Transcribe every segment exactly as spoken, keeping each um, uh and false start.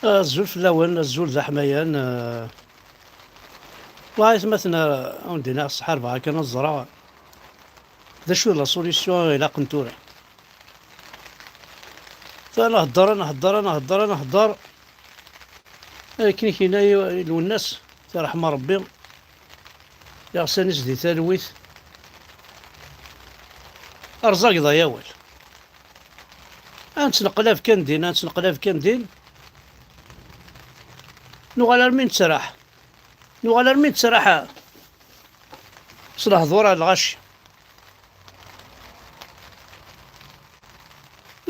Azul fell-awen, azul d aḥmayan. Eh, wa aytmaten, eh, a wen-d-iniɣ, ḥarbeɣ akken ad ẓreɣ d acu d la solution ilaqen tura. Tura nhedder, nhedder, nhedder, nhedder. Akken i k-yenna Lwennas, tirḥma Rebbi, iɣsan-is di talwit. Rẓageḍ ay awal. Ad nettneqlab kan din, ad nettneqlab kan din. Nuɣal armi nettraḥ. Nuɣal armi nettraḥ s lehdur ar lɣaci.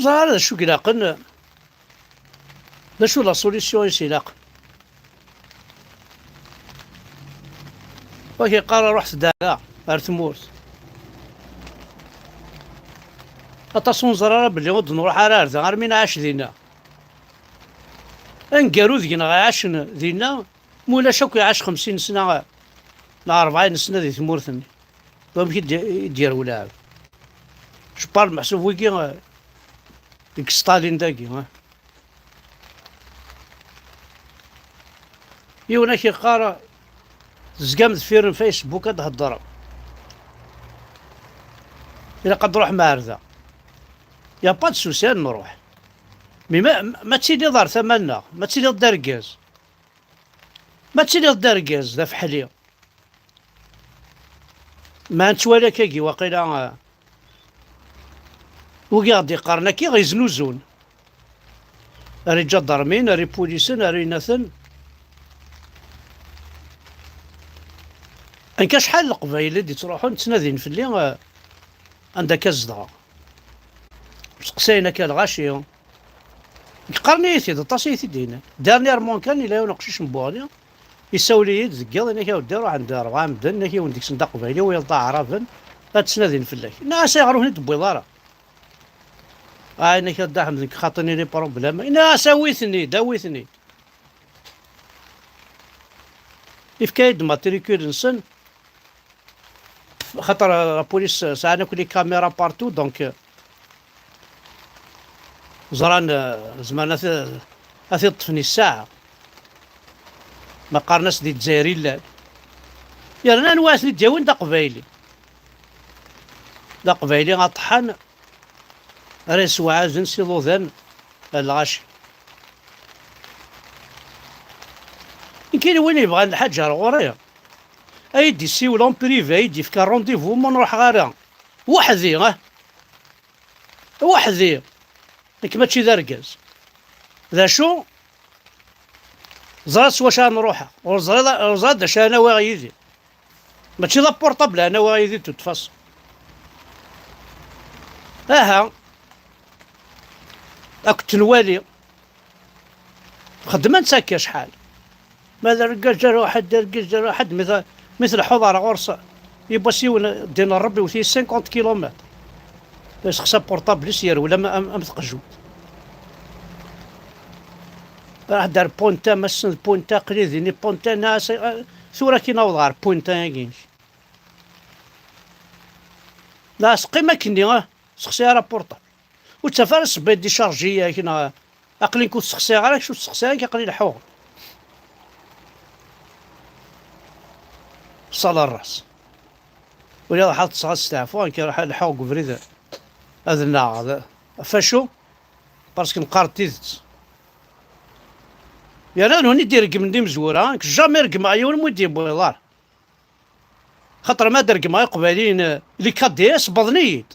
Ẓer ara d acu i ilaqen, d acu la solution i s-ilaqen. Wa k-yeqqar ruḥet-d ar da, ar tmurt. Aṭas ur neẓri ara belli ur d-nruḥ ara ar da armi nɛac dinna. Aneggaru deg-neɣ iɛacen dinna, ma ulac akk iɛac xemsin sna neɣ rebɛin sna di tmurt-nni. D amek i d-, i d-yerwel ɛad? Jebbar meḥsub wigi, eh, deg Stalin dagi, eh. Yiwen ak-yeqqar, tezgam deffir n Facebook ad d-heddrem. Ilaq ad d-ruḥem ar da. Y a pas de souci, ad nruḥ. Mi ma, ma tiliḍ ar tama-nneɣ, ma tiliḍ d argaz, ma tiliḍ d argaz, d afeḥli. Ma nettwali akkagi, waqila, ah, wigi ɣ-d-iqqaren akka, iznuzun. Ar iǧadarmin, ar ipulisen, ar inaten. Anka acḥal n Leqbayel i d-ittruḥun, ttnadin fell-i, ah, anda akka zedɣeɣ. Seqsayen akka lɣaci. Qqaren-iyi-t-id, aṭas i yi-t-id-yennan. Dernièrement kan, yella yiwen uqcic n Buɣni, isawel-iyi-d deg yiḍ, yenna-k, a weddi, ruḥen-d rebɛa medden, yenna-k, yiwen deg-sen d aqbayli, wiyaḍ d aɛraben, ad ttnadin fell-ak. Nniɣ-as, ayɣer ur ten-id-tewwiḍ ara? Ah, yenna-k, a Dda Ḥmed, nekk xaṭi-nni les problèmes. Nniɣ-as, awi-ten-id, awi-ten-id. Ifka-yi-d matricule-nsen, xaṭer la police sɛan akk les caméras partout, donc, euh, ẓran, euh, zemren ad t-, ad t-ṭṭfen i ssaɛa. Ma qqaren-as di Lezzayer i llan. Yerna anwa ara ten-id-yawin? D aqbayli. D aqbayli aṭeḥḥan. Ara yessewɛaden s iḍudan ar lɣaci. Nekkini win yebɣan lḥaǧa ar ɣur-i, ad yi-d-yessiwel en privé, ad yi-d-yefk rendez-vous, ma ur ruḥeɣ ara weḥd-i, ah, weḥd-i, nekk mačči d argaz. D acu? Ẓriɣ s wacu ara n-ruḥeɣ. Ur ẓriɣ, ur ẓriɣ d acu ara n-awiɣ yid-i. Mačči d apurṭabl ara n-awiɣ yid-i de toute façon. Aha. Ad k-ten-wali. Xedmen-tt akka acḥal. Ma d argaz aruḥ-d, d argaz aruḥ-d, mi t-, mi tleḥḥuḍ ar ɣur-s, yiwwas yiwen, ddin n Ṛebbi iwet-iyi cinquante kilomètres. Yessexsi apurṭabl-is, yerwel am, am, am tqejjut. Raḥ-d ar Punta, ma ssen d Punta, aql-i din i Punta, nniɣ-as, "Ah, tura kan awḍeɣ ɣer Punta-agi-inek." Nniɣ-as, "Qqim akkenni, ah, sexsi ara apurṭabl." Ur ttaf ara ssebba i d-icharji-yak, neɣ aql-i nekk ur t-ssexsiɣ ara, kečč ur t-ssexsiɣ ara, aql-i leḥḥuɣ. Ṣṣala n ras. Ula d ḥaḍ tesɣa testeɛfu, nekk ruḥ leḥḥuɣ deg ubrid ad nnaɣeɣ. Ɣef acu? Parce que neqqar-d tidet. Yerna d win i d-ireggmen d imezwura, nekk jamais reggmeɣ yiwen, ur yi-d-yewwiḍ ara. Xaṭer ma d-reggmeɣ Iqbayliyen, eh, les K D S, wwḍen-iyi-d.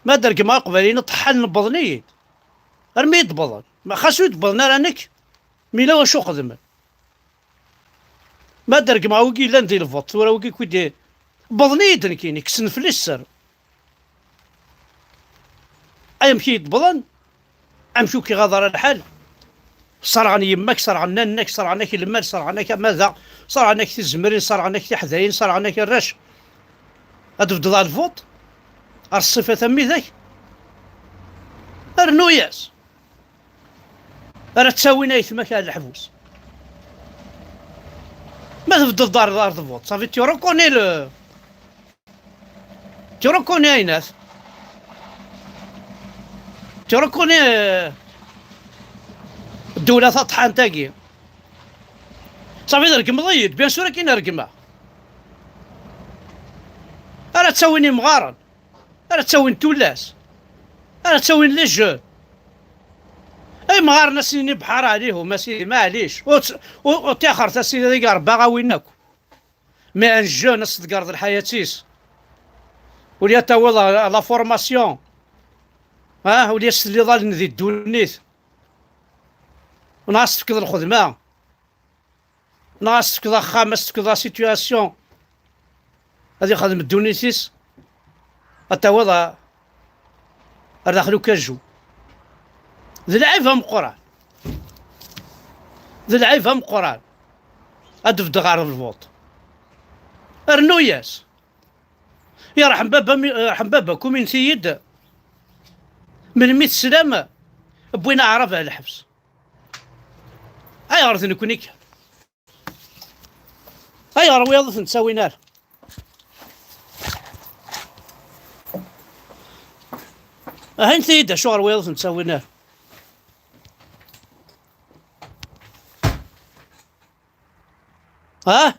Ma d-reggmeɣ Iqbayliyen iṭeḥḥalen, wwḍen-iyi-d. Armi i d-wwḍen. Ma xas ur d-wwḍen ara nekk, mi yella wacu xedmen. Ma d-reggmeɣ wigi yellan di lvuṭ, tura wigi kud-, wwḍen-iyi-d nekkini, kksen fell-i sser. Ay amek i yi-d-wwḍen? Amek ur k-iɣaḍ ara lḥal? Serɣen yemma-k, serɣen nanna-k, serɣen-ak lmal, serɣen-ak amada, serɣen-ak tizemrin, serɣen-ak tiḥdayin, serɣen-ak arrac. Ad tbeddeḍ ɣer lvuṭ? Ar ṣṣifat am widak? Rnu-yas! Ara ttawin ayetma-k ar leḥbus. Ma tbeddeḍ ɣer, ɣer lvuṭ, ça veut dire tu reconnais le, tu reconnais, Aïnas. Tu reconnais, euh, ddula taṭḥant-agi. Safi, tregmeḍ-iyi-d, bien sûr akin regmeɣ. Ara ttawin imɣaren, ara ttawin tullas, ara ttawin les jeunes. Imɣaren a sini bḥar ɛlihum, a sidi, maɛlic. Ur tt-, ur, ur ṭixret a sidi, ad ig Rebbi aɣ-awin akk. Mais un jeune, ad s-tḍeggreḍ lḥayat-is. Uli ad tawiḍ la, la formation. Ah, uli ad s-telliḍ allen di ddunit. Neɣ ad s-tefkeḍ lxedma. Neɣ ad s-tefkeḍ axxam, ad s-tefkeḍ la situation. Ad ixdem ddunit-is. Ad tawiḍ a, ar daxel ukaju. D lɛib ameqqran. D lɛib ameqqran. Ad d-beddeɣ ɣer lvuṭ. Rnu-yas. Yerḥem baba mi, yerḥem baba-kum, inti-yi-d. Melmi teslam, wwin aɛrab ar lḥebs. Ayɣer d nekkni kan? Ayɣer wiyaḍ ur ten-ttawin ara? Aha, inti-yi-d acuɣer wiyaḍ ur ten-ttawin ara? Ha?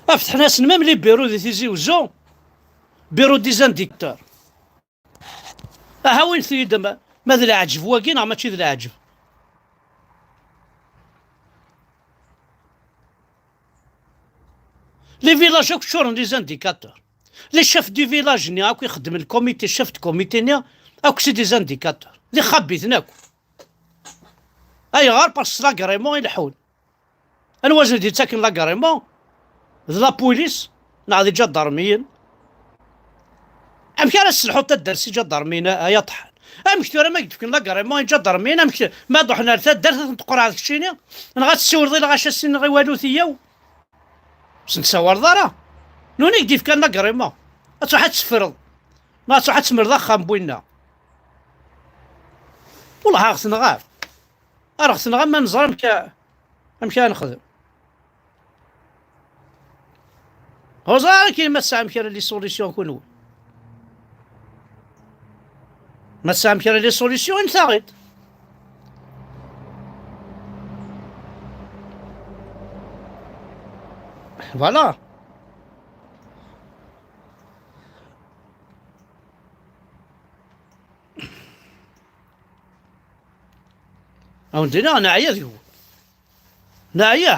Afetḥen-asen même les bureaux di Tizi Uzzu, bureau des indicateurs. Aha, awin-t-id ma, ma d leɛǧeb wagi neɣ mačči d leɛǧeb. Les villages akk ččuren les indicateurs. Les chefs du village-nni akk ixeddmen le comité, chef de comité-nni, akk c'est des indicateurs. D ixabiten akk. Ayɣer? Parce que l'agrément i leḥḥun. Anwa i sen-d-yettaken l'agrément? D la police neɣ d iǧadarmiyen? Amek ara tesselḥuḍ taddart s iǧadarmiyen, a, ay aṭḥan? Amek tura ma k-d-fken l'agrément iǧadarmiyen, amek ma ad ruḥen ar taddart ad ten-tqerɛeḍ keččini? Neɣ ad tessiwleḍ i lɣaci ad s-tiniḍ i walu tiyyaw? Ur sen-tessawaleḍ ara. Nuni i k-d-yefkan l'agrément. Ad truḥ ad teffreḍ. Neɣ ad truḥ ad temmleḍ axxam n winna. Wellah, aɣ-tenɣam. Aɣ-tenɣam ma neẓra amek, amek ara nexdem. Ur ẓriɣ ara akken ma tesɛam kra les solutions kunwi. Ma tesɛam kra les solutions, init-aɣ-id. Voilà. Awen-d-iniɣ neɛya deg-wen. Neɛya.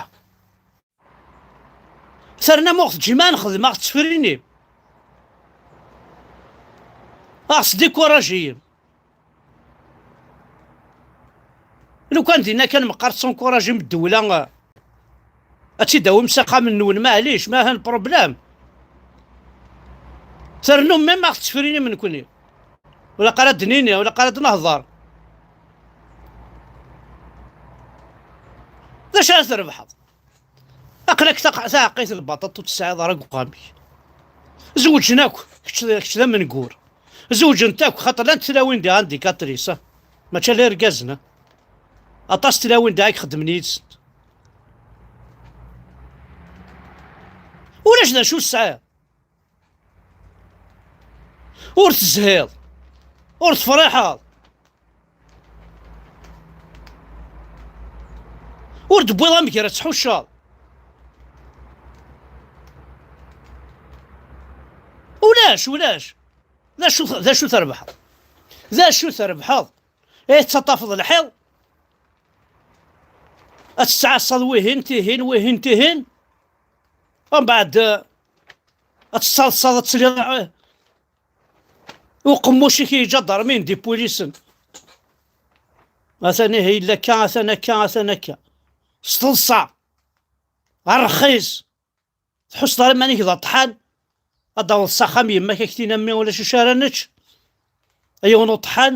Terna ma ur ɣ-teǧǧim ad nexdem, a ɣ-tettefrinim, a ɣ-tesdikuraǧiyim. Lukan dinna kan meqqar tettunkurajim ddewla, ad tt-id-awim s axxam-nwen, maɛlic, ma atan problème. Ternum même a ɣ-tettefrinim nekkni. Ur ilaq ara d-nini, ur ilaq ara d-nehḍer. D acu ara trebḥeḍ? Aql-ak taq-, taɛeqqayt n lbaṭaṭ ur tesɛiḍ ara deg uxxam-ik. Zewǧen akk, kečč, kečč d amengur. Zewǧent akk, xaṭer llant tlawin des indicateurs, ah. Mačči ala irgazen, ah. Aṭas tlawin da i ixeddmen yid-sent. Ulac d acu tesɛiḍ. Ur tezhiḍ. Ur tefriḥeḍ. Ur d-wwiḍ amek ara tḥucceḍ. Ulac, ulac. D acu, d acu trebḥeḍ? D acu trebḥeḍ? Eh, tettaṭṭafeḍ lḥiḍ, ad tettɛassaḍ wihin, tihin, wihin, tihin. Umbeɛd, eh, ad tettaḍsaḍ, ad tesliḍ, eh, uqemmuc-ik yeǧǧa ḍermin d ipulisen. Atan ihi yella akka, atan akka, atan akka. S teḍsa. Rxis. Tḥusseḍ ara iman-ik d aṭḥan. Ad d-taweḍ s axxam yemma-k, ad k-tini: "A mmi, ulac acu ara nečč." A yiwen uṭḥan.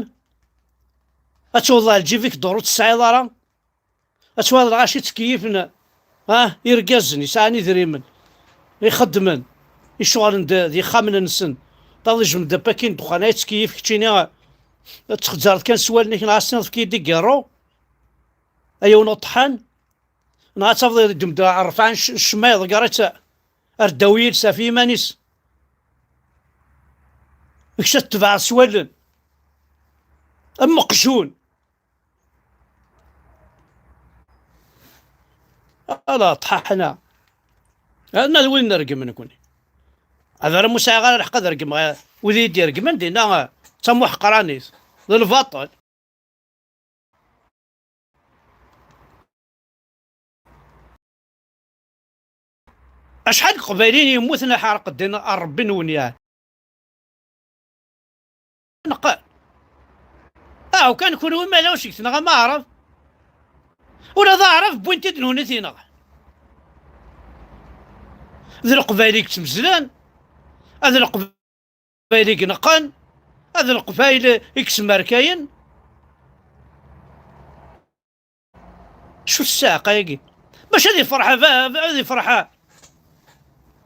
Ad tawḍeḍ ɣer lǧib-ik, ddur ur tesɛiḍ ara. Ad twaliḍ lɣaci ttkeyyifen, ah, irgazen yesɛan idrimen, ixeddmen, icuɣlen d, d ixxamen-nsen. Taḍ ijmem-d apaki n ddexxan, ay ttkeyyif keččini, ad txezzreḍ kan s wallen-ik, neɣ ad s-tiniḍ: "Efk-iyi-d igiṛṛu, ay yiwen uṭḥan." Neɣ ad tafeḍ iddem-d rrefɛa n c-, ccemma, iḍegger-itt ar ddaw yiles ɣef yiman-is. Kečč ad tetbeɛeḍ s wallen. Am uqjun. Ala, ṭḥaḥna. Anna d win n rregm nekni. Ad ara mu sɛiɣ ara lḥeqq ad regmeɣ, eh, wid i yi-d-iregmen dinna, eh, d tamuḥqranit. D lbaṭel. Acḥal n Iqbayliyen yemmuten aḥerq ddin n Ṛebbi-nwen, yeɛni? Neqqar. Aw, kan kunwi ma lawc deg-sen am Aɛrab. Ula d Aɛrab wwin-t-id nuni-t-ineɣ. D Leqbayel i yettmezlan, ad Leqbayel i ineqqen, ad Leqbayel i yesmerkayen. Acu ssiɛqa-agi? Bac ad ifreḥ, ad ifreḥ.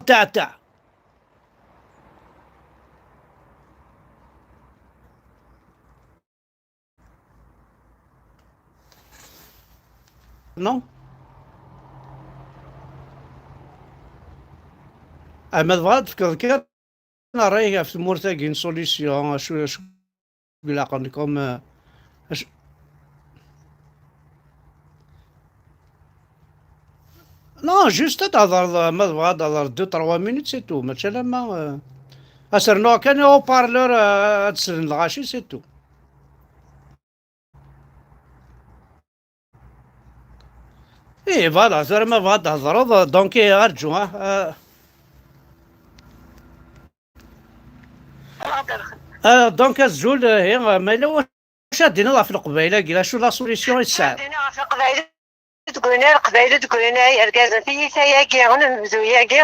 Taɛtaɛ. Non? Ah, ma tebɣa ad tefkeḍ kan ṛṛay ɣef tmurt-agi n solution, acu, acu ilaqen comme, euh, acu... Non, juste ad thedreḍ, ma tebɣa ad thedreḍ deux, trois minutes, c'est tout. Mačči alamma, euh, ad s-rnuɣ kan i haut-parleur, euh, ad slen lɣaci, c'est tout. Eh, voilà, tura ma tebɣa ad thedreḍ, donc, eh, arǧu, ah, ah. Ah, donc, azul, eh, eh, ma yella wacu ad d-tiniḍ ɣef Leqbayel-agi, acu la solution i tesɛiḍ? Ad d-iniɣ ɣef Leqbayel, deg win Leqbayel, deg win ay irgazen, tiyita-agi, anebdu-agi,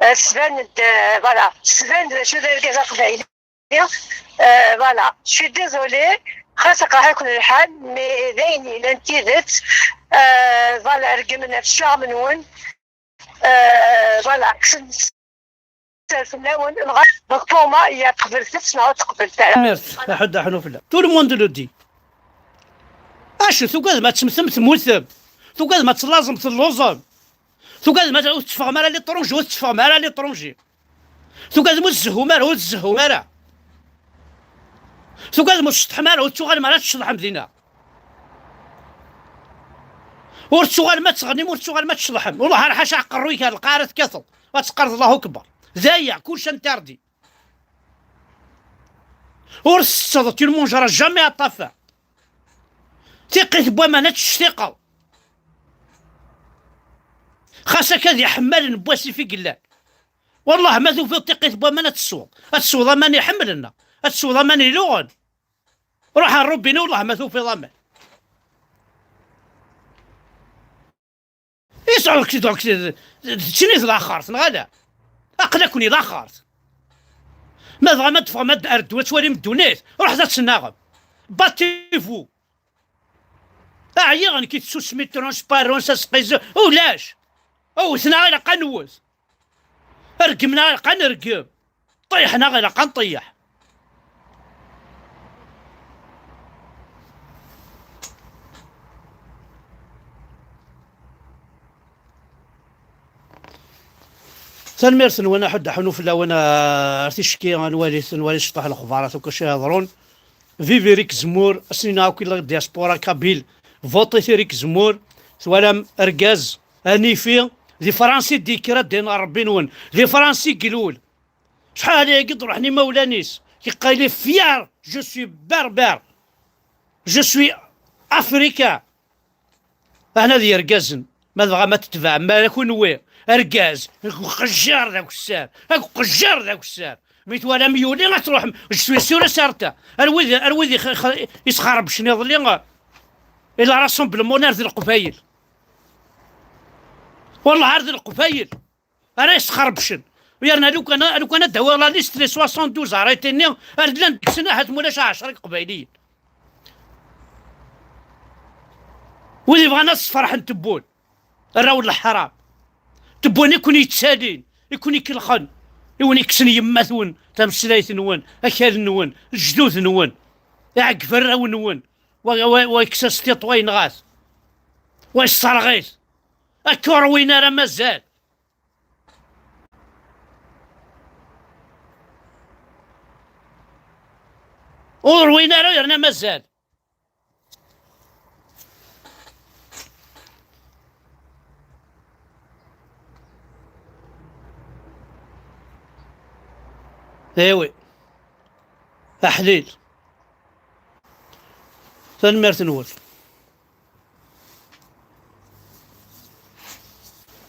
eh, sban-d, eh, voilà, sban-d d acu d argaz aqbayli. Euh, voilà, je suis désolée. Xas aqaḥ-iken lḥal, mais d ayen yellan d tidet. Euh, voilà, regmen ɣef ccɣem-nwen. Euh, voilà, kksen sser fell-awen. Donc, pour moi, il y a qbel-tt neɣ ur teqbel ara. Tanemmirt, aḥuddu aḥnu fell-am. Tout le monde le dit. Acu, tugadem ad temmtem, temmutem. Tugadem ad tellaẓem, telluẓem. Tugadem ad ur tetteffɣem ara à l'étranger, ur tetteffɣem ara à l'étranger. Tugadem ur tzehlum ara, ur tzehlum ara. Tugadem ur tceṭṭḥem ara, ur tuɣalem ara ad tceḍḥem dinna. Ur tuɣalem ad tɣennim, ur tuɣalem ad tceḍḥem. Wellah ar ḥaca aqerruy-ik ar lqaɛa ara tekkateḍ, ad teqqareḍ Allahu Akbar. D aya, kullec interdit. Ur tsetteḍ, tu ne mangeras jamais à ta faim. Tiqqit n waman ad tectiqeḍ. Xas akka d iḥemmalen n wasif i yellan. Wellah ma tufiḍ tiqqit n waman ad tesweḍ. Ad tesweḍ aman iḥemmlen, ad tesweḍ aman iluɣen. Ruḥ ar rubini, wellah ma tufiḍ aman. Is donc, donc, d, d, d tin i d laxert, neɣ ala? Aql-aken i laxert. Ma dɣa ma d-teffɣem ad, ar ddwa ad twalim ddunit, ruḥet ad tennaɣem. Battez-vous. Ɛyiɣ nekk i tsusmi, transparence, asqiz, ulac. Awten-aɣ ilaq ad nwet. Regmen-aɣ ilaq ad nergem. Ṭiḥen-aɣ ilaq ad nṭeyyeḥ. Tanemmirt-nwen, aḥuddu aḥunu fell-awen, ar ticki ad nwali, ad nwali cṭuḥ lexbarat akk acu iḍerrun. Vive Eric Zemmour, ass-nni akk i la diaspora kabyle, votit Eric Zemmour, twalam argaz, anifi, di Fransa i d-yekker ad d-inin Ṛebbi-nwen, di Fransa i ilul. Acḥal ayagi d-ruḥen imawlan-is, yeqqar-iyi fier, je suis berbère, je suis africain. Ahna d yergazen, ma dɣa ma tetbeɛem ara kunwi, argaz, akk qejjar d akessar, akk qejjar d akessar. Mi twalam yuli ad truḥem, je suis sûr et certain. Ar wid, ar wid ix-, ix-, isxerbecen iḍelli, il a rassemblement ar d Leqbayel. Wallah ar d Leqbayel. Ara yesxerbcen. Yerna lukan, lukan ad d-awiɣ la liste les soixante-douze arrêtés-nni, ar llan deg-sen ahat mulac ɛecra n Iqbayliyen. Wid yebɣan ad sferḥen tewwun, arraw n leḥram. Tewwun i ken-yettalin, i ken-ikellxen, i wen-ikksen yemma-twen, tameslayt-nwen, akal-nwen, lejdud-nwen, iɛeggeb arraw-nwen, wa, wa, wa yekkes-as tiṭ, wa yenɣa-t, wa yesserɣ-it. Akka ur win ara mazal. Ur win ara yerna mazal. Ewi. Aḥlil. Tanemmirt-nwen.